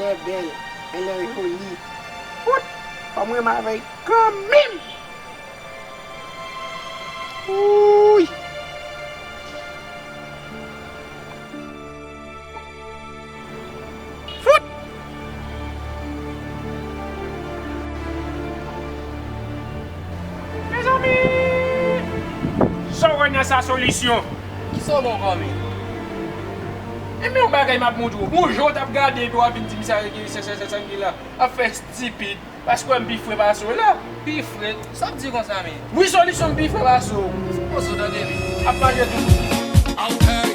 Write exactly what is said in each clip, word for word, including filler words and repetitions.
Lè bèl, e lè joli. Fout! Fò m renmen avè l kanmenm! Wouy! Fout! Mezanmi! Sa w wè nan sa Solisyon? Kisa w bon kòm? Enben, yon bagay m ap montre w. Yon jan w t ap gade epi w ap vin di m sa, sa, sa, sa, sa ki la, ap fè estipid. Paske w wè m pi fre pase w la. Pi fre? Sa w ap di konsa, men? Wi, Solisyon, m pi fre pase w. Sipoze w tande, men. Ap manje tou. Okay,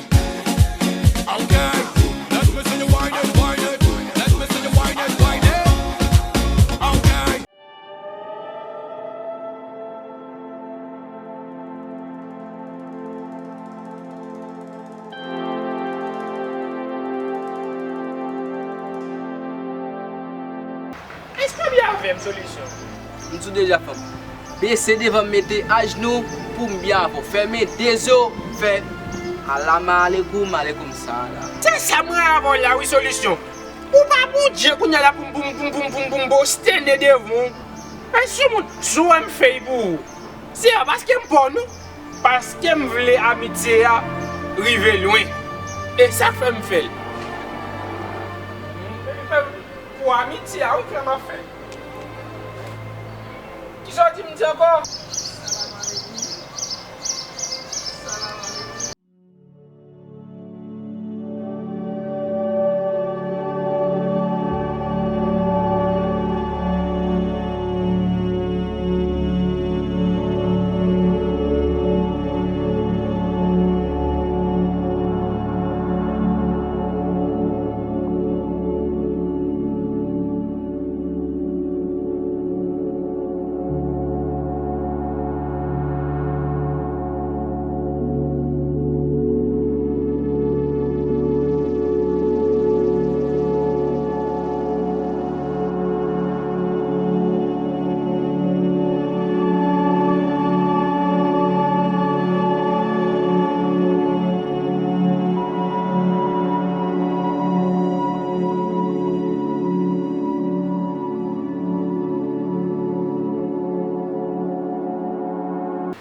okay. Let me see you wine it, wine it. Let me see you wine it, wine it. Okay. Èske w byen avè m, Solisyon? M di w deja, fanm. Bese devan m, mete ajnou pou m byen avè w. Fèmen de zo, fè alama alekoum, alekoum sala. Se sa mwen avè w la, wi, Solisyon. Ou pa Bondye kounye a la pou m, pou m, pou m, pou m, pou m, pou m bostene devan w. Men sou moun, si w wè m fè l pou ou. Se pa paske m pa w non. Paske m vle amitye a rive lwen. E sa k fè m fè l. Pou amitye a, wi, frè m ap fè. Kisa w di m di ankò?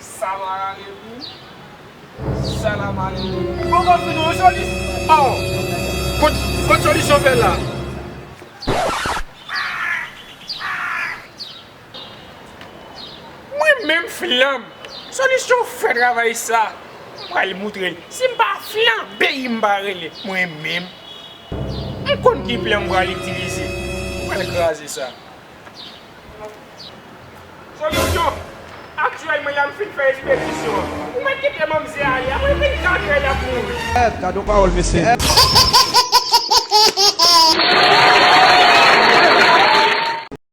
Salam alekoum. Salam alekoum. Poko fini, wi, Solisyon. Oh! Kot, kot Solisyon fè la? Mwen menm flanm. Solisyon fè travay sa. M pral moutre l. Si m pa flanbe, m pa rele. Mwen menm. M konn ki plan m pral itilize. M pral kraze sa. Solisyon. Aktyèlman la m fin fè ekspedisyon an. Ou mèt kite manmzè ale. Apre vin gade l ap mouri. Gad yon pawòl, mesye.